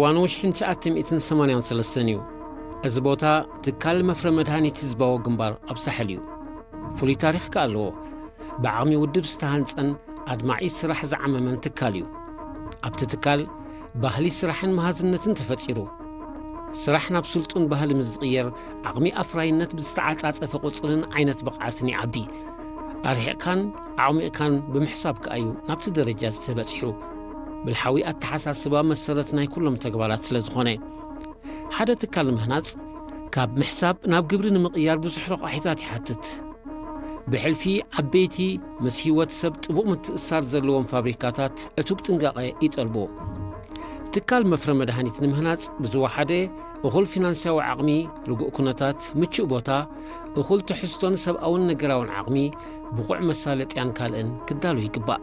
እዋኑ ሽሕን ትሽዓተ ሚእትን ሰማንያን ሰለስተን እዩ። እዚ ቦታ ትካል መፍረ መድሃኒት ህዝባዊ ግንባር ኣብ ሳሕል እዩ። ፍሉይ ታሪኽ ከኣ ኣለዎ። ብዓቕሚ ውድብ ዝተሃንጸን ኣድማዒ ስራሕ ዝዓመመን ትካል እዩ። ኣብቲ ትካል ባህሊ ስራሕን መሃዝነትን ተፈጢሩ። ስራሕ ናብ ስልጡን ባህሊ ምስ ዝቕየር፣ ዓቕሚ ኣፍራይነት ብዝተዓጻጸፈ ቁጽርን ዓይነት ብቕዓትን ይዓቢ። ኣርሒቕካን ኣዕሚቕካን ብምሕሳብ ከኣ እዩ ናብቲ ደረጃ ዝተበጺሑ። ብልሓዊ ኣተሓሳስባ መሰረት ናይ ኩሎም ተግባራት ስለ ዝኾነ። ሓደ ትካል ንምህናጽ፣ ካብ ምሕሳብ ናብ ግብሪ ንምቕያር ብዙሕ ረቋሒታት ይሓትት። ብሕልፊ ዓበይቲ ምስ ህይወት ሰብ ጥቡቕ ምትእስሳር ዘለዎም ፋብሪካታት ዕቱብ ጥንቃቐ ይጠልቡ። ትካል መፍረ መድሃኒት ንምህናጽ ብዝወሓደ እኹል ፊናንስያዊ ዓቕሚ፣ ርጉእ ኩነታት፣ ምቹእ ቦታ፣ እኹል ትሕዝቶን ሰብኣውን ነገራውን ዓቕሚ፣ ብቑዕ መሳለጥያን ካልእን ክዳሎ ይግባእ።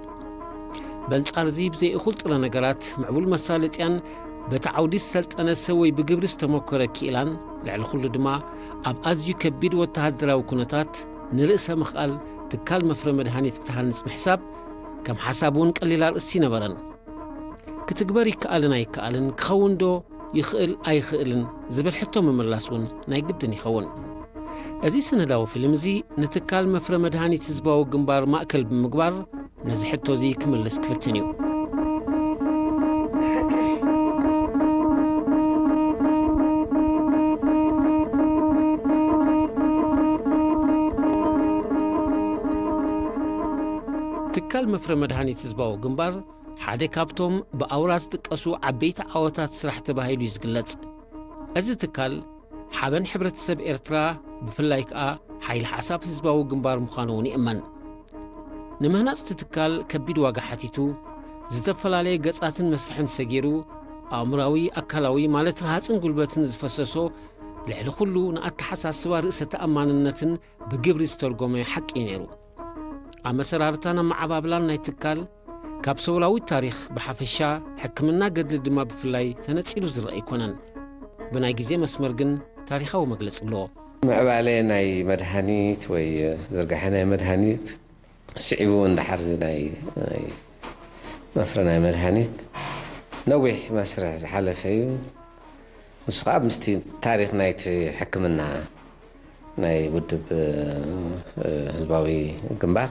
በንጻር እዚ ብዘይ እኹል ጥረ ነገራት፣ ምዕቡል መሳለጥያን በቲ ዓውዲ ዝሰልጠነ ሰብ ወይ ብግብሪ ዝተመኮረ ክኢላን፣ ልዕሊ ኩሉ ድማ ኣብ ኣዝዩ ከቢድ ወተሃደራዊ ኩነታት ንርእሰ ምኽኣል ትካል መፍረ መድሃኒት ክትሃንጽ ምሕሳብ ከም ሓሳብ እውን ቀሊል ኣርእስቲ ይነበረን። ክትግበር ይከኣልን ኣይከኣልን፣ ክኸውን ዶ ይኽእል ኣይኽእልን ዝብል ሕቶ ምምላስ እውን ናይ ግድን ይኸውን። እዚ ሰነዳዊ ፊልም እዚ ንትካል መፍረ መድሃኒት ህዝባዊ ግንባር ማእከል ብምግባር ነዚ ሕቶ እዚ ክምልስ ክፍትን እዩ። ትካል መፍረ መድሃኒት ህዝባዊ ግንባር ሓደ ካብቶም ብኣውራ ዝጥቀሱ ዓበይቲ ዓወታት ስራሕ ተባሂሉ እዩ ዝግለጽ። እዚ ትካል ሓበን ሕብረተሰብ ኤርትራ፣ ብፍላይ ከኣ ሓይሊ ሓሳብ ህዝባዊ ግንባር ምዃኑ እውን ይእመን። ንምህናጽ እቲ ትካል ከቢድ ዋጋ ሓቲቱ፣ ዝተፈላለየ ገጻትን መስርሕን ሰጊሩ፣ ኣእምራዊ፣ ኣካላዊ ማለት ረሃጽን ጉልበትን ዝፈሰሶ፣ ልዕሊ ኩሉ ንኣተሓሳስባ ርእሰ ተኣማንነትን ብግብሪ ዝተርጎመ ሓቂ እዩ ነይሩ። ኣመሰራርታን ኣመዓባብላን ናይ ትካል ካብ ሰውራዊ ታሪኽ ብሓፈሻ፣ ሕክምና ገድሊ ድማ ብፍላይ ተነጺሉ ዝረአ ኣይኮነን። ብናይ ግዜ መስመር ግን ታሪኻዊ መግለጺ ኣለዎ። ምዕባለ ናይ መድሃኒት ወይ ዝርጋሐ ናይ መድሃኒት ስዒቡ እንድሓር እዚ ናይ፣ ናይ መፍረ ናይ መድሃኒት ነዊሕ መስርሕ ዝሓለፈ እዩ። ንሱ ከዓ ምስቲ ታሪኽ ናይቲ ሕክምና ናይ ውድብ፣ እ፣ ህዝባዊ ግንባር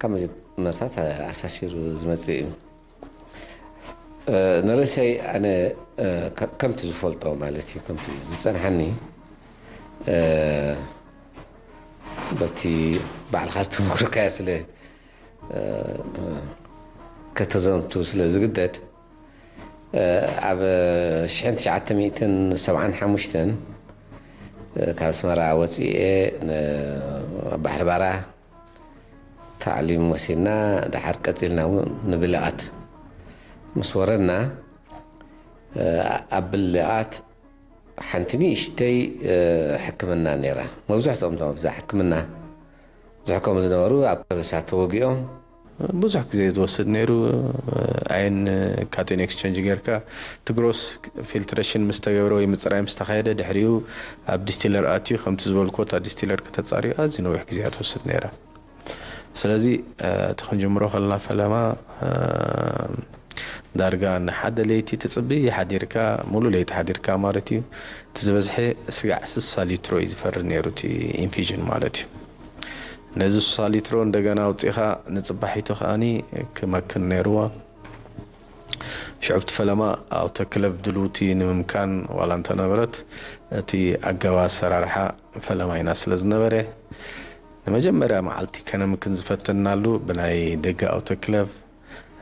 ካብ መጀመርታት ኣሳሲሩ ዝመጽእ እዩ። እ፣ ንርእሰይ ኣነ፣ እ፣ ከ-፣ ከምቲ ዝፈልጦ ማለት እዩ፣ ከምቲ ዝጸንሓኒ፣ እ፣ በቲ ባዕልኻ ዝተመክርካዮ ስለ፣ እ፣ ከተዘንቱ ስለ ዝግደድ፣ እ፣ ኣብ ሽሕን ትሽዓተ ሚእትን ሰብዓን ሓሙሽተን፣ እ፣ ካብ ኣስመራ ወጺኤ ን-፣ ኣብ ባሕሪ ባራ ታዕሊም ወሲድና፣ ደሓር ቀጺልና እውን ንብለቓት ምስ ወረድና፣ እ፣ ኣብ ብለቓት ሓንቲ ንእሽተይ፣ እ፣ ሕክምና ነይራ። መብዛሕትኦም እቶም ኣብዛ ሕክምና ዝሕከሙ ዝነበሩ ኣብ ከበሳ ተወጊኦም። ብዙሕ ግዜ ዝወስድ ነይሩ። ኣይን ካቲዮን ኤክስቸንጅ ጌርካ፣ እቲ ግሮስ ፊልትሬሽን ምስ ተገብረ ወይ ምጽራይ ምስ ተኻየደ፣ ድሕሪኡ ኣብ ዲስቲለር ኣትዩ፣ ከምቲ ዝበልኩዎ እታ ዲስቲለር ከተጻርዩ ኣዝዩ ነዊሕ ግዜያት ትወስድ ነይራ። ስለዚ፣ እ፣ እቲ ክንጅምሮ ከለና ፈለማ፣ እ፣ ዳርጋ ንሓደ ለይቲ ትጽቢ ሓዲርካ፣ ሙሉ ለይቲ ሓዲርካ ማለት እዩ። እቲ ዝበዝሐ ስጋዕ ስሳ ሊትሮ እዩ ዝፈሪ ነይሩ፣ እቲ ኢንፊዥን ማለት እዩ። ነዚ ስሳ ሊትሮ እንደገና ኣውጺእኻ ንጽባሒቱ ከኣኒ ክመክን ነይርዎ። ሽዑ እቲ ፈለማ ኣውቶክለቭ ድልውቲ ንምምካን ዋላ እንተነበረት፣ እቲ ኣገባብ ኣሰራርሓ ፈለማይና ስለ ዝነበረ፣ ንመጀመርያ መዓልቲ ከነምክን ዝፈተንናሉ ብናይ ደገ ኣውቶክለቭ፣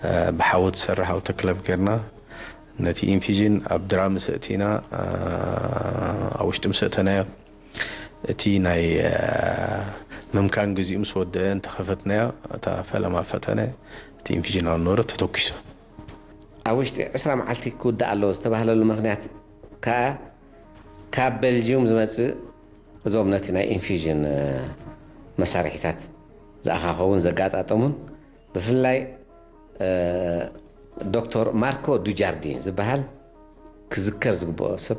እ፣ ብሓዊ ትሰርሕ ኣውቶክለቭ ጌርና፣ ነቲ ኢንፊዥን ኣብ ድራም ምስ ኣእቲና፣ እ፣ ኣብ ውሽጢ ምስ ኣእተናዮ፣ እቲ ናይ፣ እ፣ ምምካን ግዜኡ ምስ ወደአ እንተኸፈትናዮ፣ እታ ፈለማ ፈተነ፣ እቲ ኢንፊዥን ኣብ ነበረ ተተኲሱ። ኣብ ውሽጢ ዕስራ መዓልቲ ክውዳእ ኣለዎ ዝተባህለሉ ምኽንያት ከኣ፣ ካብ ቤልጅዩም ዝመጽእ፣ እዞም ነቲ ናይ ኢንፊዥን፣ እ፣ መሳርሒታት ዝኣኻኸቡን ዘጋጣጠሙን፣ ብፍላይ፣ እ፣ ዶክተር ማርኮ ዱጃርዲን ዝበሃል ክዝከር ዝግብኦ ሰብ፣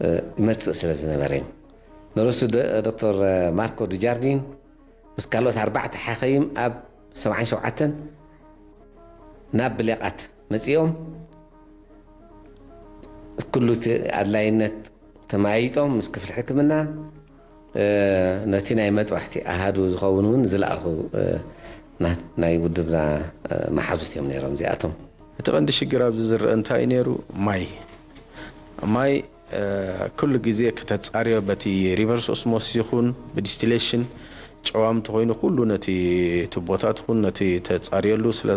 እ፣ ይመጽእ ስለ ዝነበረ እዩ። ንርእሱ ዶ-፣ ዶክተር ማርኮ ዱጃርዲን ምስ ካልኦት ኣርባዕተ ሓኸይም ኣብ ሰብዓን ሸውዓተን ናብ ብሌቓት መጺኦም፣ ኩሉ እቲ ኣድላይነት ተማይጦም ምስ ክፍሊ ሕክምና ነቲ ናይ መጥባሕቲ ኣሃዱ ዝኸውን እውን ዝለኣኹ ናይ ውድብና መሓዙት እዮም ነይሮም እዚኣቶም። እቲ ቀንዲ ሽግር ኣብዚ ዝረአ እንታይ እዩ ነይሩ? ማይ ማይ ኩሉ ግዜ ከተጻርዮ በቲ ሪቨርስ ኦስሞሲስ ይኹን ብዲስቲሌሽን ጨዋም ተኾይኑ ኩሉ ነቲ ቱቦታት ይኹን ነቲ ተጻርየሉ ስለ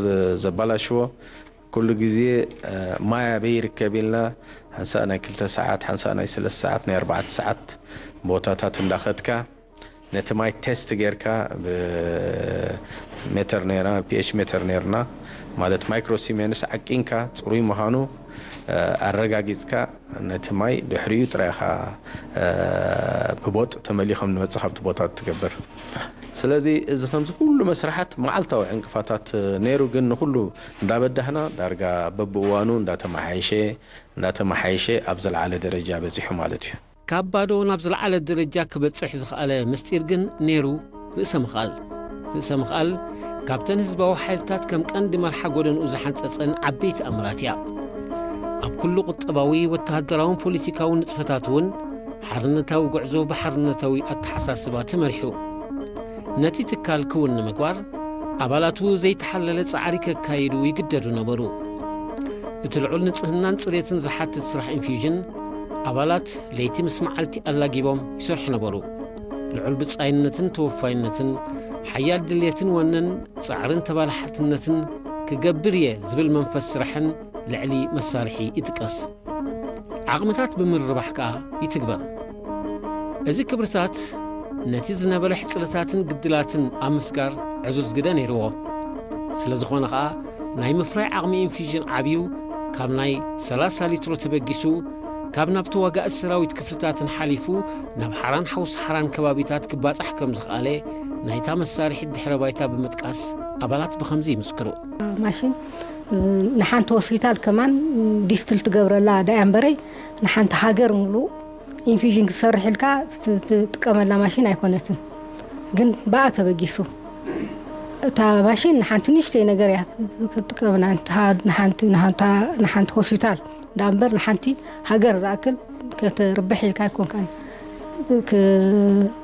ዘባላሽዎ ኩሉ ግዜ ማይ ኣበይ ይርከብ ኢልና ሓንሳእ ናይ ክልተ ሰዓት ሓንሳእ ናይ ሰለስተ ሰዓት ናይ ኣርባዕተ ሰዓት ቦታታት እንዳኸድካ ነቲ ማይ ቴስት ጌርካ ብሜተር ኔርና ፒኤች ሜተር ኔርና ማለት ማይክሮ ሲሜንስ ዓቂንካ ፅሩይ ምዃኑ ኣረጋጊፅካ ነቲ ማይ ድሕሪኡ ጥራይ ኢኻ ብቦጥ ተመሊኡ ከም ዝመፅእ ካብቲ ቦታ ትገብር። ስለዚ እዚ ከምዚ ኩሉ መስርሓት መዓልታዊ ዕንቅፋታት ነይሩ፣ ግን ንኩሉ እንዳበዳህና ዳርጋ በብእዋኑ እንዳተመሓየሸ እንዳተመሓየሸ ኣብ ዘለዓለ ደረጃ በፂሑ ማለት እዩ። ካብ ባዶ ናብ ዝለዓለ ደረጃ ክበጽሕ ዝኸኣለ ምስጢር ግን ነይሩ። ርእሰ ምኽኣል ርእሰ ምኽኣል ካብተን ህዝባዊ ሓይልታት ከም ቀንዲ መርሓ ጎደንኡ ዝሓንጸጸን ዓበይቲ ኣምራት እያ። ኣብ ኩሉ ቁጠባዊ፣ ወተሃደራውን ፖለቲካውን ንጥፈታት እውን ሓርነታዊ ጉዕዞ ብሓርነታዊ ኣተሓሳስባ ተመሪሑ። ነቲ ትካል ክውን ንምግባር ኣባላቱ ዘይተሓለለ ጻዕሪ ከካይዱ ይግደዱ ነበሩ። እቲ ልዑል ንጽህናን ጽሬትን ዝሓትት ስራሕ ኢንፊውዥን ኣባላት ለይቲ ምስ መዓልቲ ኣላጊቦም ይሰርሑ ነበሩ። ልዑል ብጻይነትን ተወፋይነትን፣ ሓያል ድልየትን ወነን፣ ጻዕርን ተባላሓትነትን፣ ክገብር እየ ዝብል መንፈስ ስራሕን ልዕሊ መሳርሒ ይጥቀስ። ዓቕምታት ብምርባሕ ከኣ ይትግበር። እዚ ክብርታት ነቲ ዝነበረ ሕጽረታትን ግድላትን ኣብ ምስጋር ዕዙዝ ግደ ነይርዎ። ስለ ዝኾነ ኸኣ ናይ ምፍራይ ዓቕሚ ኢንፊውዥን ዓብዩ ካብ ናይ ሰላሳ ሊትሮ ተበጊሱ ካብ ናብ ተዋጋኢ ሰራዊት ክፍልታትን ሓሊፉ ናብ ሓራን ሓውሲ ሓራን ከባቢታት ክባጻሕ ከም ዝኸኣለ ናይታ መሳርሒት ድሕረ ባይታ ብምጥቃስ ኣባላት ብኸምዚ ይምስክሩ። ማሽን ንሓንቲ ሆስፒታል ከማን ዲስትል ትገብረላ ዳያ እምበረይ ንሓንቲ ሃገር ሙሉእ ኢንፊዥን ክትሰርሕ ኢልካ ትጥቀመላ ማሽን ኣይኮነትን። ግን ብኣ ተበጊሱ እታ ማሽን ንሓንቲ ንእሽተይ ነገር እያ ትጥቀመና ንሓንቲ ሆስፒታል ዳኣ እምበር ንሓንቲ ሃገር ዝኣክል ከተርብሕ ኢልካ ኣይኮንካን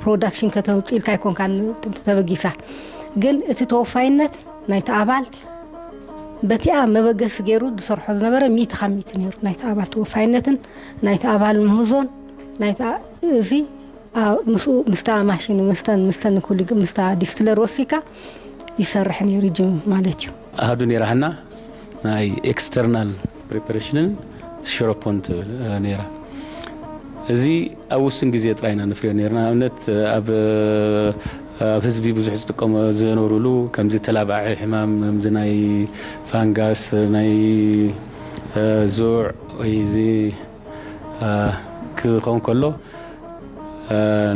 ፕሮዳክሽን ከተውፅእ ኢልካ ኣይኮንካን ተበጊሳ። ግን እቲ ተወፋይነት ናይቲ ኣባል በቲኣ መበገሲ ገይሩ ዝሰርሖ ዝነበረ ሚእቲ ካብ ሚእቲ ነይሩ። ናይቲ ኣባል ተወፋይነትን ናይቲ ኣባል ምህዞን ናይቲ እዚ ምስኡ ምስታ ማሽን ምስተን ምስተን ኩሉ ምስታ ዲስትለር ወሲካ ይሰርሕ ነይሩ ጅም ማለት እዩ። ኣሃዱ ነይራህና ናይ ኤክስተርናል ፕሪፓሬሽንን ሽሮፖን ትብል ነይራ። እዚ ኣብ ውስን ግዜ ጥራይ ኢና ነፍርዮ ነይርና። ንኣብነት ኣብ ኣብ ህዝቢ ብዙሕ ዝጥቀሞ ዝነበሩሉ ከምዚ ተላባዒ ሕማም ከምዚ ናይ ፋንጋስ ናይ ዙዕ ወይ እዚ ክኸውን ከሎ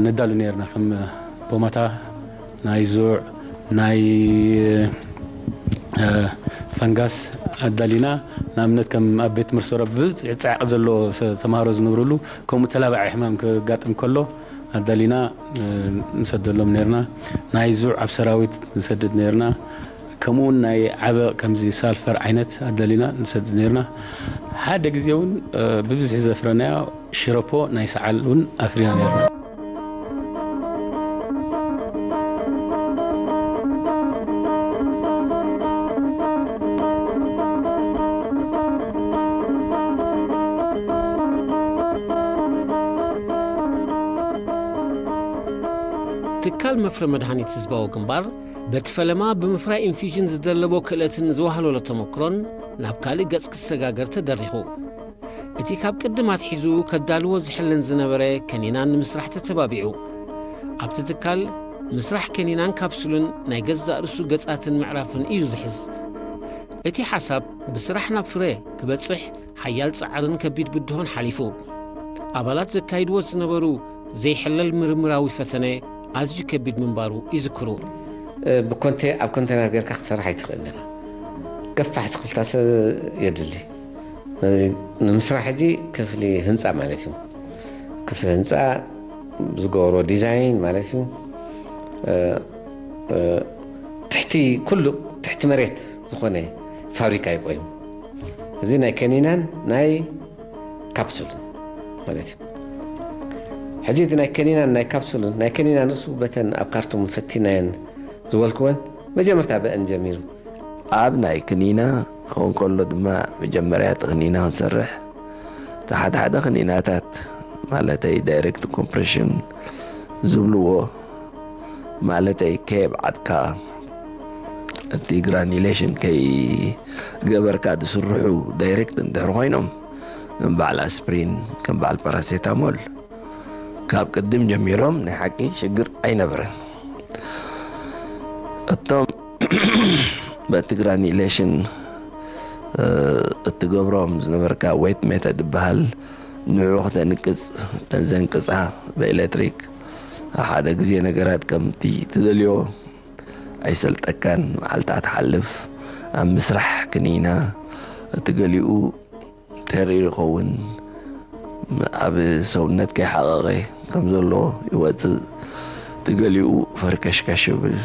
ነዳሉ ነርና ከም ቦማታ ናይ ዙዕ ናይ ፈንጋስ ኣዳሊና ንኣብነት ከም ኣብ ቤት ትምህርቲ ሰሮ ብብዝሒ ፃዕቂ ዘለዎ ተምሃሮ ዝነብርሉ ከምኡ ተላባዒ ሕማም ክጋጥም ከሎ ኣዳሊና ንሰደሎም ነርና። ናይ ዙዕ ኣብ ሰራዊት ንሰድድ ነርና። ከምኡውን ናይ ዓበቕ ከምዚ ሳልፈር ዓይነት ኣዳሊና ንሰድድ ነርና። ሓደ ግዜ እውን ብብዝሒ ዘፍረናዮ ሽረፖ ናይ ሰዓል እውን ኣፍሪና ነርና። ትካል መፍረ መድሃኒት ህዝባዊ ግንባር በቲ ፈለማ ብምፍራይ ኢንፊውዥን ዝደለቦ ክእለትን ዝዋህለሎ ተመክሮን ናብ ካልእ ገጽ ክሰጋገር ተደሪኹ። እቲ ካብ ቅድም ኣትሒዙ ከዳልዎ ዝሕልን ዝነበረ ከኒናን ንምስራሕ ተተባቢዑ። ኣብቲ ትካል ምስራሕ ከኒናን ካፕሱልን ናይ ገዛእ ርእሱ ገጻትን ምዕራፍን እዩ ዝሕዝ። እቲ ሓሳብ ብስራሕ ናብ ፍረ ክበጽሕ ሓያል ጻዕርን ከቢድ ብድሆን ሓሊፉ። ኣባላት ዘካይድዎ ዝነበሩ ዘይሕለል ምርምራዊ ፈተነ ኣዝዩ ከቢድ ምንባሩ ይዝክሩ። ብኮንቴ ኣብ ኮንቴነር ጌርካ ክትሰርሕ ኣይትኽእልን ኢኻ። ገፋሕ ትኽልታ ሰብ የድሊ። ንምስራሕ ሕጂ ክፍሊ ህንፃ ማለት እዩ። ክፍሊ ህንፃ ዝገብሮ ዲዛይን ማለት እዩ። ትሕቲ ኩሉ ትሕቲ መሬት ዝኾነ ፋብሪካ እዩ ቆይሙ። እዚ ናይ ከኒናን ናይ ካፕሱልን ማለት እዩ። ሕጂ እቲ ናይ ከኒናን ናይ ካፕሱልን፣ ናይ ከኒና ንሱ በተን ኣብ ካርቱም ፈቲናየን ዝበልክወን መጀመርታ ብአን ጀሚሩ። ኣብ ናይ ክኒና ክኸውን ከሎ ድማ መጀመርያ እቲ ክኒና ክንሰርሕ፣ እቲ ሓደ ሓደ ክኒናታት ማለተይ ዳይሬክት ኮምፕሬሽን ዝብልዎ፣ ማለተይ ከየብዓጥካ እቲ ግራኒሌሽን ከይገበርካ ዝስርሑ ዳይሬክት እንድሕር ኮይኖም፣ ከም በዓል ኣስፕሪን፣ ከም በዓል ፓራሴታሞል ካብ ቅድም ጀሚሮም ናይ ሓቂ ሽግር ኣይነበረን። እቶም በቲ ግራኒሌሽን እትገብሮም ዝነበርካ ዌት ሜተድ ዝበሃል፣ ንዑ ክተንቅጽ፣ እተን ዘንቅጻ ብኤሌክትሪክ፣ ሓደ ግዜ ነገራት ከምቲ ትደልዮ ኣይሰልጠካን፣ መዓልታ ትሓልፍ ኣብ ምስራሕ ክኒና፣ እቲ ገሊኡ ተሪር ይኸውን፣ ኣብ ሰውነት ከይሓቐቐ ከም ዘሎ ይወጽእ፣ እቲ ገሊኡ ፈርከሽከሽ ይብል።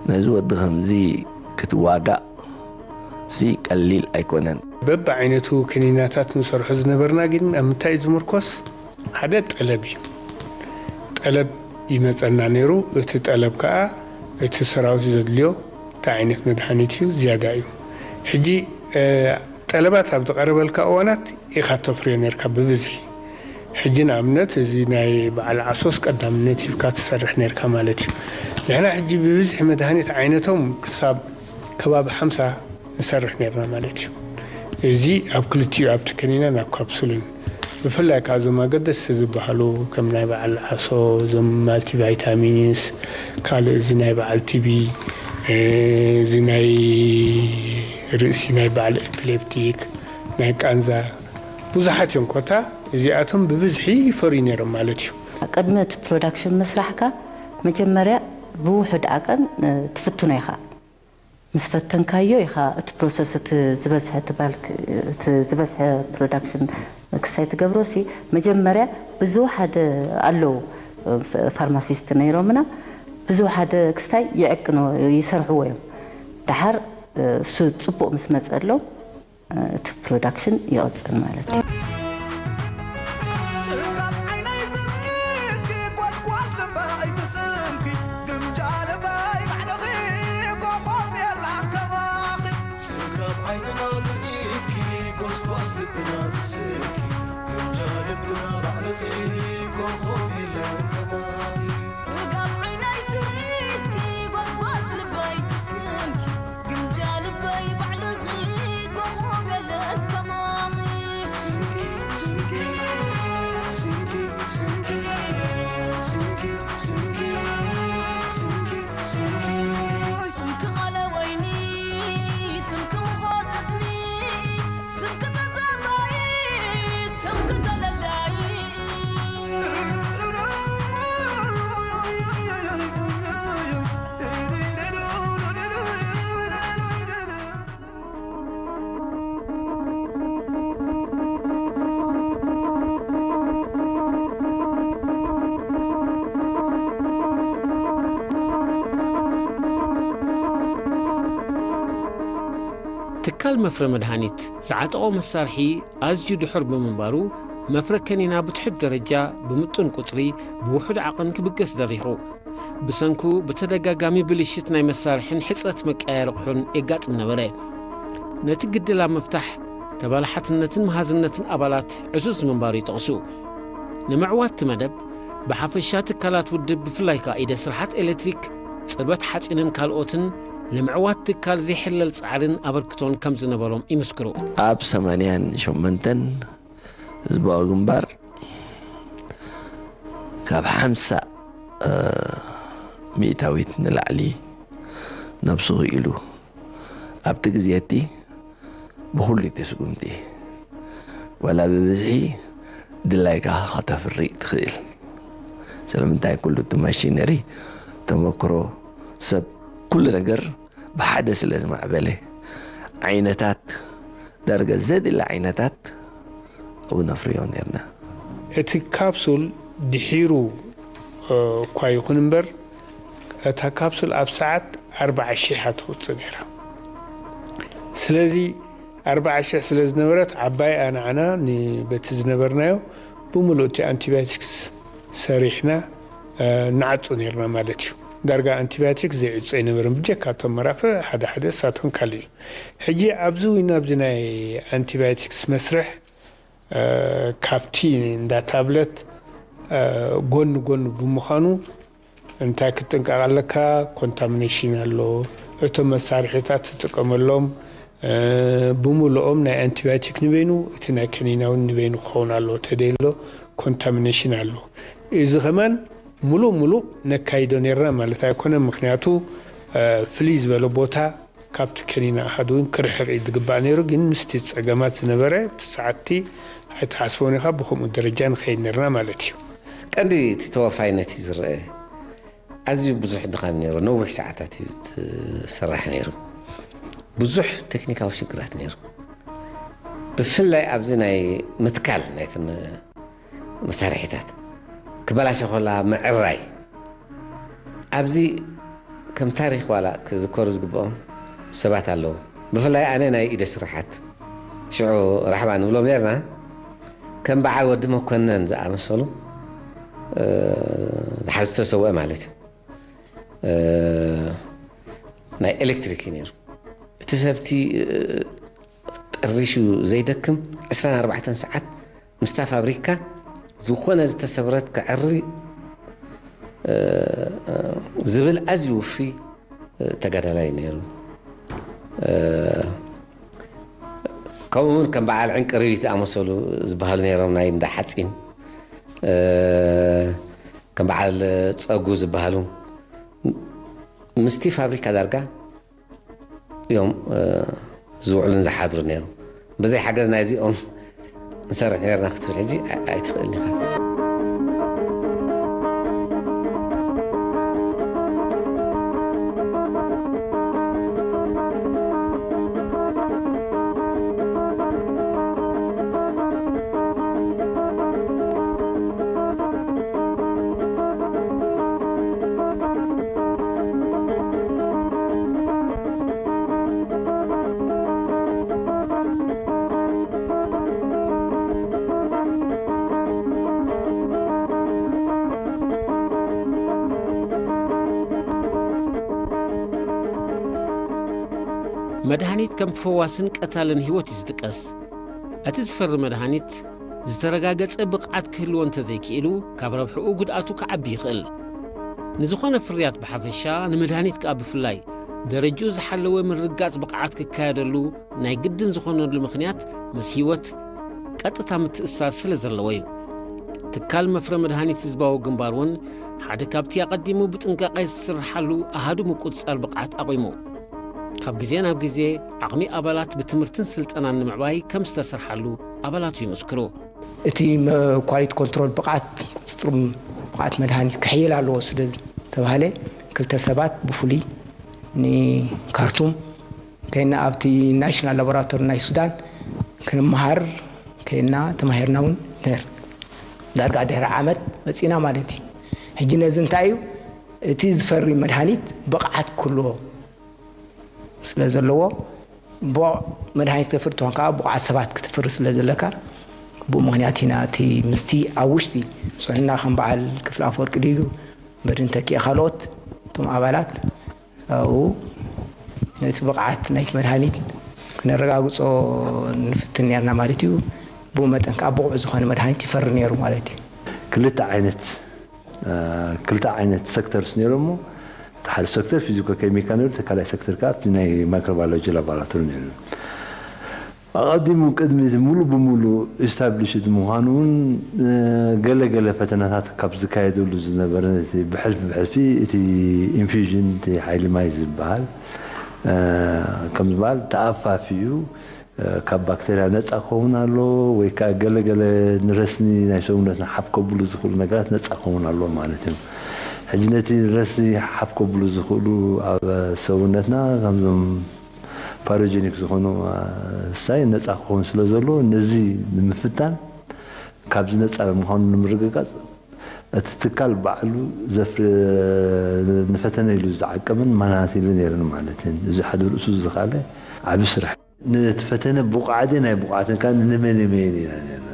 ነዚ ወዲ ከምዚ ክትዋጋእ ሲ ቀሊል ኣይኮነን። በብዓይነቱ ክኒናታት ንሰርሖ ዝነበርና ግን ኣብ ምንታይ እዩ ዝምርኮስ? ሓደ ጠለብ እዩ። ጠለብ ይመጸና ነይሩ። እቲ ጠለብ ከኣ እቲ ሰራዊት ዘድልዮ እንታይ ዓይነት መድሃኒት እዩ ዝያዳ እዩ። ሕጂ፣ እ፣ ጠለባት ኣብ ዝቐረበልካ እዋናት ኢኻ ተፍርዮ ነርካ ብብዝሒ። ሕጂ ንኣብነት እዚ ናይ በዓል ዓሶስ ቀዳምነት ሂብካ ትሰርሕ ነርካ ማለት እዩ። ንሕና ሕጂ ብብዝሒ መድሃኒት ዓይነቶም ክሳብ ከባቢ ሓምሳ ንሰርሕ ነርና ማለት እዩ። እዚ ኣብ ክልቲኡ ኣብቲ ከኒናን ኣብ ካፕሱልን። ብፍላይ ከኣ እዞም ኣገደስቲ ዝበሃሉ ከም ናይ በዓል ዓሶ፣ እዞም ማልቲቫይታሚንስ፣ ካልእ እዚ ናይ በዓል ቲቢ፣ እ፣ እዚ ናይ ርእሲ ናይ በዓል ኤፒሌፕቲክ፣ ናይ ቃንዛ፣ ብዙሓት እዮም። ኮታ እዚኣቶም ብብዝሒ ይፈርዩ ነይሮም ማለት እዩ። ቅድሚ እቲ ፕሮዳክሽን ምስራሕካ መጀመርያ ብውሑድ ዓቐን፣ እ፣ ትፍትኖ ኢኻ። ምስ ፈተንካዮ ኢኻ እቲ ፕሮሰስ፣ እቲ ዝበዝሐ፣ እቲ ባልክ፣ እቲ ዝበዝሐ ፕሮዳክሽን ክሳይ ትገብሮ ሲ፣ መጀመርያ ብዝወሓደ ኣለዉ፣ ፍ-፣ ፋርማሲስት ነይሮምና፣ ብዝወሓደ ክስታይ ይዕቅኖ፣ ይሰርሕዎ እዮም። ደሓር እሱ ጽቡቕ ምስ መጸሎም፣ እቲ ፕሮዳክሽን ይቕጽል ማለት እዩ። ጽጋብ ዓይነይ ትርኢትኪ፣ ጓስጓስ ልበይ ትስምኪ፣ ግምጃ ልበይ ባዕልኺ፣ ኮኾብ የላን ከማኺ። ጽጋብ ዓይንና ትርኢትኪ፣ ጓስጓስ ልብና ትስምኪ፣ ግምጃ ልብና ባዕልኺ፣ ኮኾብ የላን ከማኺ። ጽጋብ ዓይነይ ትርኢትኪ፣ ጓስጓስ ልበይ ትስምኪ፣ ግምጃ ልበይ ባዕልኺ፣ ኮኾብ የለን ከማኺ። ስምኪ፣ ስምኪ፣ ስምኪ፣ ስምኪ፣ ስምኪ፣ ስምኪ፣ ስምኪ፣ ስምኪ። ስምኪ ቃለ ወይኒ፣ ስምኪ ውሃ ጠስኒ፣ ስምኪ ተዛራይ፣ ስምኪ ተለላይ። ትካል መፍረ መድሃኒት ዝዓጠቖ መሳርሒ ኣዝዩ ድሑር ብምንባሩ፣ መፍረ ከኒና ብትሑት ደረጃ፣ ብምጡን ቁጽሪ፣ ብውሑድ ዓቐን ክብገስ ደሪኹ። ብሰንኩ ብተደጋጋሚ ብልሽት ናይ መሳርሕን ሕጽረት መቀያየሪ ኣቑሑን የጋጥም ነበረ። ነቲ ግድል ኣብ ምፍታሕ፣ ተባላሓትነትን መሃዝነትን ኣባላት ዕዙዝ ምንባሩ ይጠቕሱ። ንምዕዋት እቲ መደብ፣ ብሓፈሻ ትካላት ውድብ፣ ብፍላይ ከኣ ኢደ ስርሓት ኤሌክትሪክ፣ ጽርበት ሓጺንን ካልኦትን፣ ንምዕዋት ትካል ዘይሕለል ጻዕርን ኣበርክቶን ከም ዝነበሮም ይምስክሩ። ኣብ ሰማንያን ሸሞንተን ህዝባዊ ግንባር ካብ ሓምሳ፣ እ፣ ሚእታዊት ንላዕሊ ነብሱ ክኢሉ። ኣብቲ ግዜ እቲ ብኹሉ እቲ ስጉምቲ፣ ዋላ ብብዝሒ ድላይካ ከተፍሪ ትኽእል። ስለምንታይ? ኩሉ እቲ ማሽነሪ፣ ተመክሮ፣ ሰብ፣ ኩሉ ነገር ብሓደ ስለ ዝማዕበለ፣ ዓይነታት፣ ዳርጋ ዘድሊ ዓይነታት ኣብኡ ነፍርዮ ነርና። እቲ ካፕሱል ድሒሩ፣ እ፣ እኳ ይኹን እምበር፣ እታ ካፕሱል ኣብ ሰዓት ኣርባዓ ሺሕ እያ ተውጽእ ነይራ። ስለዚ ኣርባዓ ሽሕ ስለ ዝነበረት ዓባይ ኣናዕና በቲ ዝነበርናዮ ብምሉእ እቲ ኣንቲባዮቲክስ ሰሪሕና ንዓጹ ነርና ማለት እዩ። ዳርጋ ኣንቲባዮቲክስ ዘይዕጾ ኣይነበረን፣ ብጀካ እቶም መራፍእ ሓደ ሓደ እሳቶም ካልእ እዩ። ሕጂ ኣብዚ ወይ ናብዚ ናይ ኣንቲባዮቲክስ መስርሕ ካብቲ እንዳ ታብለት ጎኒ ጎኒ ብምዃኑ እንታይ ክትጥንቀቕ ኣለካ? ኮንታሚኔሽን ኣሎ። እቶም መሳርሒታት ትጥቀመሎም ብምልኦም ናይ ኣንቲባዮቲክ ንበይኑ፣ እቲ ናይ ከኒና እውን ንበይኑ ክኸውን ኣለዎ። ተደይሎ ኮንታሚኔሽን ኣሎ። እዚ ከማን ሙሉእ ሙሉእ ነካይዶ ነርና ማለት ኣይኮነን። ምክንያቱ ፍልይ ዝበለ ቦታ ካብቲ ከኒና ኣሃዱ እውን ክርሕቕ እዩ ዝግባእ ነይሩ። ግን ምስቲ ጸገማት ዝነበረ ኣብቲ ሰዓትቲ ኣይትሓስቦን ኢኻ፣ ብኸምኡ ደረጃ ንኸይድ ነርና ማለት እዩ። ቀንዲ እቲ ተወፋይነት እዩ ዝረአ። ኣዝዩ ብዙሕ ድኻም ነይሩ። ነዊሕ ሰዓታት እዩ ዝስራሕ ነይሩ። ብዙሕ ቴክኒካዊ ሽግራት ነይሩ። ብፍላይ ኣብዚ ናይ ምትካል ናይተን መሳርሒታት ክበላሸ ከላ ምዕራይ። ኣብዚ ከም ታሪኽ ዋላ ክዝከሩ ዝግብኦም ሰባት ኣለዉ። ብፍላይ ኣነ ናይ ኢደ ስራሓት ሽዑ ራሕባ ንብሎም ነርና። ከም በዓል ወዲ መኮነን ዝኣመሰሉ፣ እ፣ ድሓር ዝተሰውአ ማለት እዩ። እ፣ ናይ ኤሌክትሪክ እዩ ነይሩ። እቲ ሰብቲ፣ እ፣ ጠሪሹ ዘይደክም ዕስራን ኣርባዕተን ሰዓት ምስታ ፋብሪካ ዝኾነ ዝተሰብረት ከዐሪ፣ እ፣ እ፣ ዝብል ኣዝዩ ውፉይ፣ እ፣ ተጋዳላይ ነይሩ። እ፣ ከምኡ እውን ከም በዓል ዕንቅርቢት ዝኣመሰሉ ዝበሃሉ ነይሮም፣ ናይ እንዳ ሓፂን፣ እ፣ ከም በዓል ፀጉ ዝበሃሉ ምስቲ ፋብሪካ ዳርጋ እዮም፣ እ፣ ዝውዕሉን ዝሓድሩ ነይሮም። ብዘይ ሓገዝ ናይዚኦም ንሰርሕ ነርና ክትብል ሕጂ ኣይ-፣ ኣይትኽእልን ኢኻ። መድሃኒት ከም ፈዋስን ቀታልን ህይወት እዩ ዝጥቀስ። እቲ ዝፈሪ መድሃኒት ዝተረጋገጸ ብቕዓት ክህልዎ እንተዘይክኢሉ፣ ካብ ረብሕኡ ጉድኣቱ ክዓቢ ይኽእል። ንዝኾነ ፍርያት ብሓፈሻ፣ ንመድሃኒት ከኣ ብፍላይ፣ ደረጅኡ ዝሓለወ ምርግጋጽ ብቕዓት ክካየደሉ ናይ ግድን ዝኾነሉ ምኽንያት፣ ምስ ህይወት ቀጥታ ምትእስሳር ስለ ዘለዎ እዩ። ትካል መፍረ መድሃኒት ህዝባዊ ግንባር እውን ሓደ ካብቲ ኣቐዲሙ ብጥንቃቐ ዝስርሓሉ ኣሃዱ ምቁጽጻር ብቕዓት ኣቑሙ። ካብ ግዜ ናብ ግዜ ዓቕሚ ኣባላት ብትምህርትን ስልጠናን ንምዕባይ ከም ዝተሰርሓሉ ኣባላቱ ይምስክሩ። እቲ መ-፣ ኳሊቲ ኮንትሮል ብቕዓት፣ ቁጽጽር ብቕዓት መድሃኒት ክሕይል ኣለዎ ስለ ዝተባህለ፣ ክልተ ሰባት ብፍሉይ ንካርቱም ከይና ኣብቲ ናሽናል ላቦራቶሪ ናይ ሱዳን ክንመሃር ከይና ተማሂርና እውን ነር-፣ ዳርጋ ድሕሪ ዓመት መጺና ማለት እዩ። ሕጂ ነዚ እንታይ እዩ? እቲ ዝፈሪ መድሃኒት ብቕዓት ክህልዎ ስለ ዘለዎ፣ ብቑዕ መድሃኒት ክተፍሪ ትኾን ከኣ ብቑዓት ሰባት ክተፍሪ ስለ ዘለካ፣ ብኡ ምኽንያት ኢና እቲ ምስቲ ኣብ ውሽጢ ጽዕና ከም በዓል ክፍለ ኣፈወርቂ ድዩ፣ መድን ተኪኤ ካልኦት እቶም ኣባላት ኣብኡ ነቲ ብቕዓት ናይቲ መድሃኒት ክነረጋግጾ ንፍትን ነርና ማለት እዩ። ብኡ መጠን ከኣ ብቑዕ ዝኾነ መድሃኒት ይፈሪ ነይሩ ማለት እዩ። ክልተ ዓይነት፣ እ፣ ክልተ ዓይነት ሴክተርስ ነይሮሞ። እቲ ሓደ ሴክተር ፊዚኮ ኬሚካል ነይሩ፣ እቲ ካልኣይ ሴክተር ከኣ ኣብቲ ናይ ማይክሮባዮሎጂ ላቦራቶሪ ነይሩ። ኣቐዲሙ ቅድሚ እቲ ሙሉእ ብሙሉእ ኢስታብሊሽድ ምዃኑ እውን፣ እ፣ ገለ ገለ ፈተናታት ካብ ዝካየደሉ ዝነበረ፣ እቲ ብሕልፊ ብሕልፊ እቲ ኢንፊውዥን፣ እቲ ሓይሊ ማይ ዝበሃል፣ እ፣ ከም ዝበሃል ተኣፋፍዩ፣ እ፣ ካብ ባክተርያ ነጻ ክኸውን ኣለዎ፣ ወይ ከኣ ገለ ገለ ንረስኒ ናይ ሰውነትና ሓፍ ከብሉ ዝኽእሉ ነገራት ነጻ ክኸውን ኣለዎ ማለት እዩ። ሕጂ ነቲ ንረስኒ ሓፍ ከብሉ ዝኽእሉ ኣብ ሰውነትና ከምዞም ፓሮጀኒክ ዝኾኑ፣ እ፣ ስታይ ነጻ ክኸውን ስለ ዘለዎ፣ ነዚ ንምፍታን፣ ካብዚ ነጻ ምዃኑ ንምርግጋጽ፣ እቲ ትካል ባዕሉ ዘፍሪ-፣ ንፈተነ ኢሉ ዝዓቀበን ማናት ኢሉ ነይሩን ማለት እዩ። እዚ ሓደ ርእሱ ዝኸኣለ ዓቢ ስራሕ። ነቲ ፈተነ ብቑዓት ናይ ብቑዓትን ከኣ ንመነመየን ኢና ነርና።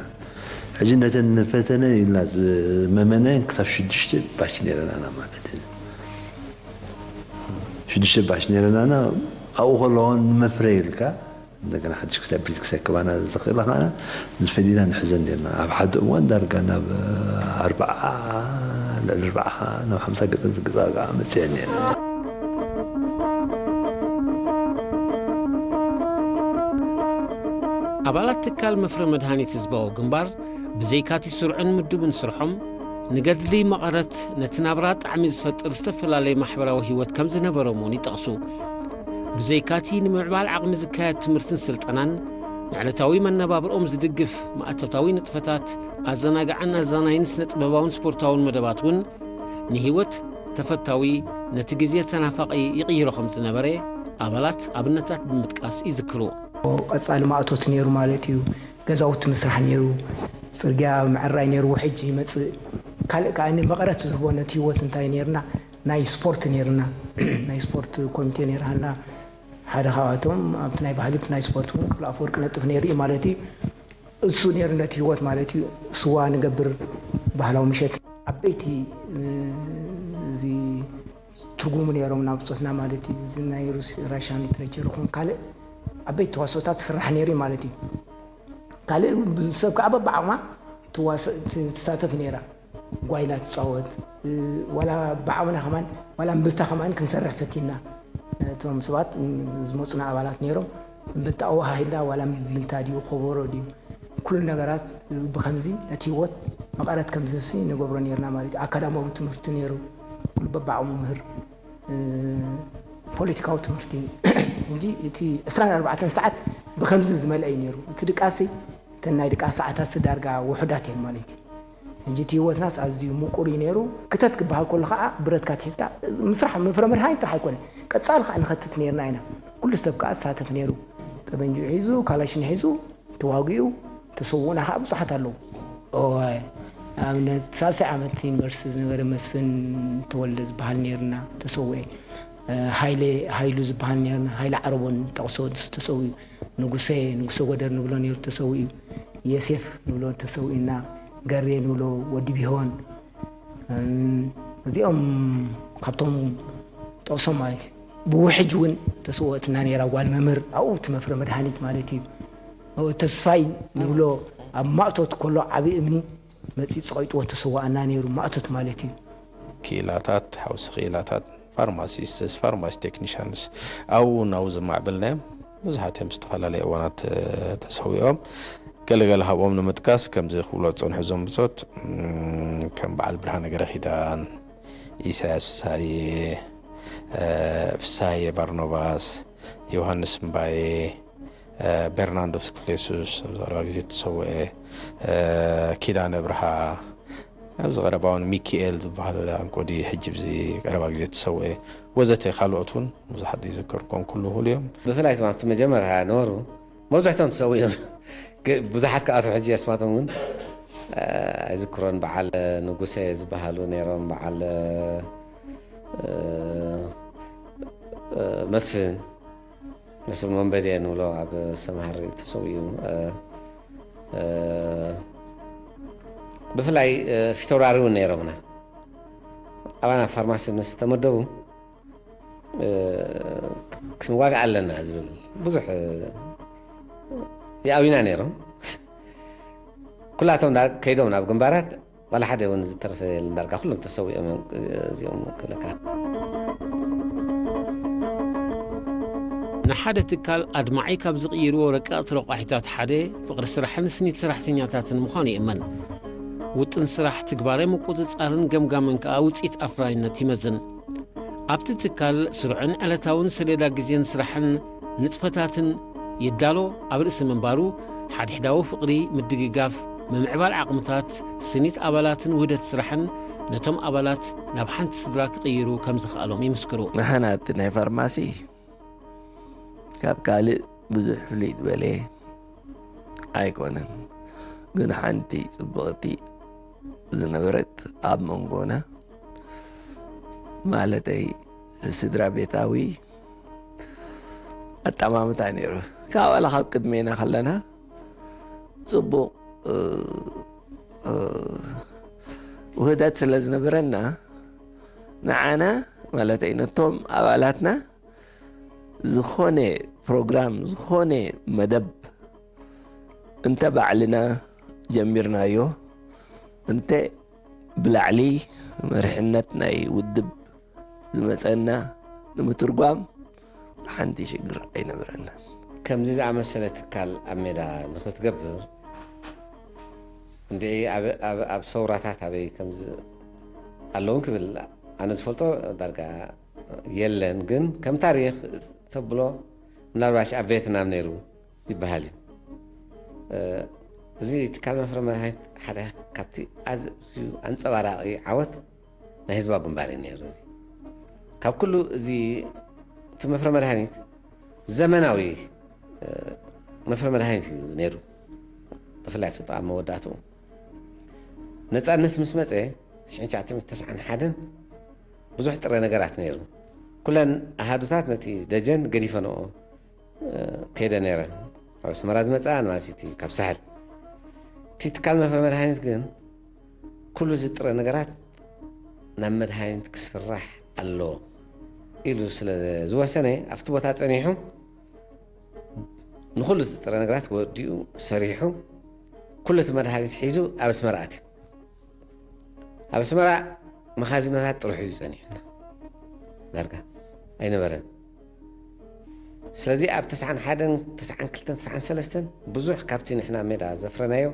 ሕጂ ነተን ፈተነ ኢልና ዝመመናየን ክሳብ ሽዱሽተ ባች ነይረናና ማለት እዩ። ሽዱሽተ ባች ነይረናና። ኣብኡ ከለዎ ንመፍረ ኢልካ እንደገና ሓድሽ ክሳብ ቤት ክሳብ ከባና ዝኽእል ከኣ ዝፈሊና ንሕዘን ነርና። ኣብ ሓደ እዋን ዳርጋ ናብ ኣርባዓ፣ ልዕሊ ኣርባዓ ናብ ሓምሳ ገጸን ዝግዛጋ መጽአን ነርና። ኣባላት ትካል መፍረ መድሃኒት ህዝባዊ ግንባር ብዘይካቲ ስሩዕን ምዱብን ስርሖም፣ ንገድሊ መቐረት ነቲ ናብራ ጣዕሚ ዝፈጥር ዝተፈላለየ ማሕበራዊ ህይወት ከም ዝነበሮም እውን ይጠቕሱ። ብዘይካቲ ንምዕባል ዓቕሚ ዝካየድ ትምህርትን ስልጠናን፣ ንዕለታዊ መነባብርኦም ዝድግፍ ማእቶታዊ ንጥፈታት፣ ኣዘናጋዕን ኣዛናይን ስነ ጥበባውን ስፖርታውን መደባት እውን ንህይወት ተፈታዊ፣ ነቲ ግዜ ተናፋቒ ይቕይሮ ከም ዝነበረ ኣባላት ኣብነታት ብምጥቃስ ይዝክሩ። ቀጻሊ ማእቶት ነይሩ ማለት እዩ። ገዛውቲ ምስራሕ ነይሩ፣ ጽርግያ ምዕራይ ነይሩ፣ ውሕጅ ይመጽእ። ካልእ ከኣ መቐረት ዝህቦ ነቲ ህይወት እንታይ ነይርና፣ ናይ ስፖርት ነይርና። ናይ ስፖርት ኮሚቴ ነይርሃና። ሓደ ካብኣቶም ኣብቲ ናይ ባህሊ ናይ ስፖርት እውን ክፍለ ኣፈወርቂ ነጥፍ ነይሩ እዩ ማለት እዩ። እሱ ነይሩ ነቲ ህይወት ማለት እዩ። ስዋ ንገብር፣ ባህላዊ ምሸት፣ ዓበይቲ እዚ ትርጉሙ ነይሮም ናብ ብጾትና ማለት እዩ። እዚ ናይ ሩስ ራሽያን ሊትሬቸር ይኹን ካልእ ዓበይቲ ተዋስኦታት ትስራሕ ነይሩ እዩ ማለት እዩ። ካልእ ሰብ ከዓ በብዓቕማ ትዋስ- ትሳተፍ ነይራ። ጓይላ ትፃወት፣ ዋላ ብዓቕምና ከማን ዋላ እምብልታ ከማን ክንሰርሕ ፈቲና። እቶም ሰባት ዝመፁና ኣባላት ነይሮም። እምብልታ ኣወሃሂድና ዋላ እምብልታ ድዩ ከበሮ ድዩ ኩሉ ነገራት ብከምዚ ነቲ ህይወት መቐረት ከምዚ ንገብሮ ነርና ማለት እዩ። ኣካዳማዊ ትምህርቲ ነይሩ፣ ኩሉ በብዓቕሙ ምህር፣ ፖለቲካዊ ትምህርቲ እንጂ እቲ ዕስራን ኣርባዕተን ሰዓት ብከምዚ ዝመልአ እዩ ነይሩ። እቲ ድቃሲ እተን ናይ ድቃስ ሰዓታት ዳርጋ ውሑዳት እየን ማለት እዩ። እንጂ እቲ ህይወትናስ ኣዝዩ ምቁር እዩ ነይሩ። ክተት ክበሃል ከሎ ከዓ ብረትካ ትሒዝካ ምስራሕ መፍረ መድሃኒት ጥራሕ ኣይኮነ ቀፃሊ ከዓ ንኸትት ነርና ኢና። ኩሉ ሰብ ከዓ ዝሳተፍ ነይሩ። ጠበንጅኡ ሒዙ ካላሽን ሒዙ ተዋጊኡ ተሰውኡና ከዓ ብዙሓት ኣለዉ። እዋይ ኣብነት ሳልሳይ ዓመት ዩኒቨርሲቲ ዝነበረ መስፍን ተወልደ ዝበሃል ነርና ተሰውኤ። ሃይለ ሃይሉ ዝበሃል ነርና ሃይለ ዓረቦን ጠቕሶ ንሱ ተሰውዩ። ንጉሰ ንጉሰ ጎደር ንብሎ ነሩ ተሰውዩ። የሴፍ ንብሎ ተሰውዩና። ገሬ ንብሎ ወዲ ቢሆን እዚኦም ካብቶም ጠቕሶም ማለት እዩ። ብውሕጅ እውን ተስወትና ነራ ጓል መምህር ኣብኡ ትመፍረ መድሃኒት ማለት እዩ። ተስፋይ ንብሎ ኣብ ማእቶት ከሎ ዓብዪ እምኒ መፂ ፀቂጥዎ ተሰዋኣና ነይሩ ማእቶት ማለት እዩ። ክኢላታት ሓውሲ ክኢላታት ፋርማሲስትስ ፋርማሲ ቴክኒሽንስ ኣብኡ ናብኡ ዘማዕበልናዮም ብዙሓት እዮም ዝተፈላለየ እዋናት ተሰዊኦም። ገለገለ ካብኦም ንምጥቃስ ከምዚ ክብሎ ዝፀንሑ እዞም ብፆት ከም በዓል ብርሃነ ገረኪዳን፣ ኢሳያስ ፍሳየ፣ ፍሳየ ባርኖባስ፣ ዮሃንስ እምባየ፣ በርናንዶስ ክፍሌሱስ ኣብዚ ቀረባ ግዜ ተሰውአ፣ ኪዳነ ብርሃ ኣብዚ ቀረባ እውን ሚኪኤል ዝበሃል ኣንኮዲ ሕጂ ብዚ ቀረባ ግዜ ተሰውአ ወዘተ ካልኦት እውን ብዙሓት ዘይዘከርኮም ኩሉ ይኽእሉ እዮም። ብፍላይ እቶም ኣብቲ መጀመርያ ነበሩ መብዛሕቶም ተሰውኡ እዮም። ብዙሓት ከኣቶም ሕጂ ኣስማቶም እውን ኣይዝክሮን። በዓል ንጉሰ ዝበሃሉ ነይሮም፣ በዓል መስፍን መስፍን መንበዴ ንብሎ ኣብ ሰምሃር ተሰዊኡ። ብፍላይ ፊተውራሪ እውን ነይሮምና ኣባና ፋርማሲ ምስ ተመደቡ ክንዋጋእ ኣለና ዝብል ብዙሕ ይኣዊና ነይሮም። ኩላቶም ከይዶም ናብ ግንባራት ዋላ ሓደ እውን ዝተረፈ የለን። ዳርጋ ኩሎም ተሰዊኦም እዮም እዚኦም ክብለካ። ንሓደ ትካል ኣድማዒ ካብ ዝቕይርዎ ረቀቕቲ ረቋሒታት ሓደ ፍቕሪ ስራሕን ስኒት ሰራሕተኛታትን ምዃኑ ይእመን። ውጥን ስራሕ ትግባረ ምቁጽጻርን ገምጋምን ከኣ ውጽኢት ኣፍራይነት ይመዝን። ኣብቲ ትካል ስሩዕን ዕለታውን ሰሌዳ ግዜን ስራሕን ንጥፈታትን ይዳሎ ኣብ ርእሲ ምንባሩ ሓድሕዳዊ ፍቕሪ፣ ምድግጋፍ፣ ምምዕባል ዓቕምታት፣ ስኒት ኣባላትን ውህደት ስራሕን ነቶም ኣባላት ናብ ሓንቲ ስድራ ክቕይሩ ከም ዝኸኣሎም ይምስክሩ። ንሕና እቲ ናይ ፋርማሲ ካብ ካልእ ብዙሕ ፍልይ ዝበለ ኣይኮነን፣ ግን ሓንቲ ጽብቕቲ ዝነበረት ኣብ መንጎና ማለተይ ስድራ ቤታዊ ኣጠማምታ ነይሩ። ካብ ዋላ ካብ ቅድሜና ከለና ጽቡቕ፣ እ፣ እ፣ ውህደት ስለ ዝነበረና፣ ንዓና ማለተይ ነቶም ኣባላትና ዝኾነ ፕሮግራም፣ ዝኾነ መደብ እንተ ባዕልና ጀሚርናዮ፣ እንተ ብላዕሊ መሪሕነት ናይ ውድብ ዝመጸና ንምትርጓም ሓንቲ ሽግር ኣይነበረና። ከምዚ ዝኣመሰለ ትካል ኣብ ሜዳ ንኽትገብር፣ እንድዒ ኣብ፣ ኣብ፣ ኣብ ሰውራታት ኣበይ ከምዚ ኣለውን ክብል ኣነ ዝፈልጦ ዳርጋ የለን። ግን ከም ታሪኽ ተብሎ ምናልባሽ ኣብ ቬትናም ነይሩ ይበሃል እዩ። እ፣ እዚ ትካል መፍረ መድሃኒት ሓደ ካብቲ ኣዝዩ ኣንጸባራቒ ዓወት ናይ ህዝባዊ ግንባር እዩ ነይሩ። እዚ ካብ ኩሉ እዚ እቲ መፍረ መድሃኒት ዘመናዊ፣ እ፣ መፍረ መድሃኒት እዩ ነይሩ። ብፍላይ ኣብቲ ኣብ መወዳእትኡ ነጻነት ምስ መጸ ሽሕን ትሽዓተ ሚእትን ተስዓን ሓደን ብዙሕ ጥረ ነገራት ነይሩ። ኩለን ኣሃዱታት ነቲ ደጀን ገዲፈንኦ፣ እ፣ ከይደ ነይረን። ካብ ኣስመራ ዝመጻ ንማሲቲ ካብ ሳሕል። እቲ ትካል መፍረ መድሃኒት ግን ኩሉ እዚ ጥረ ነገራት ናብ መድሃኒት ክስራሕ ኣለዎ ኢሉ ስለ ዝወሰነ ኣብቲ ቦታ ጸኒሑ ንኹሉ እቲ ጥረ ነገራት ወዲኡ ሰሪሑ ኩሉ እቲ መድሃኒት ሒዙ ኣብ ኣስመራ ኣትዩ። ኣብ ኣስመራ መኻዚኖታት ጥርሑ እዩ ጸኒሑና። ዳርጋ ኣይነበረን። ስለዚ ኣብ ተስዓን ሓደን፣ ተስዓን ክልተን፣ ተስዓን ሰለስተን ብዙሕ ካብቲ ንሕና ሜዳ ዘፍረናዮ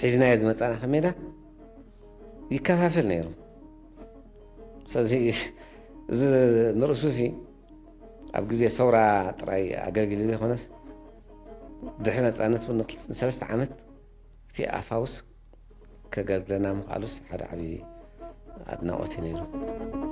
ሒዝናዮ ዝመጻና ካብ ሜዳ ይከፋፈል ነይሩ። ስለዚ እዚ ንርእሱ ሲ ኣብ ግዜ ሰውራ ጥራይ ኣገልጊሉ ዘይኮነስ ድሕሪ ነጻነት እውን ንሰለስተ ዓመት እቲ ኣፋውስ ከገልግለና ምኽኣሉስ ሓደ ዓብዪ ኣድናቖት እዩ ነይሩ።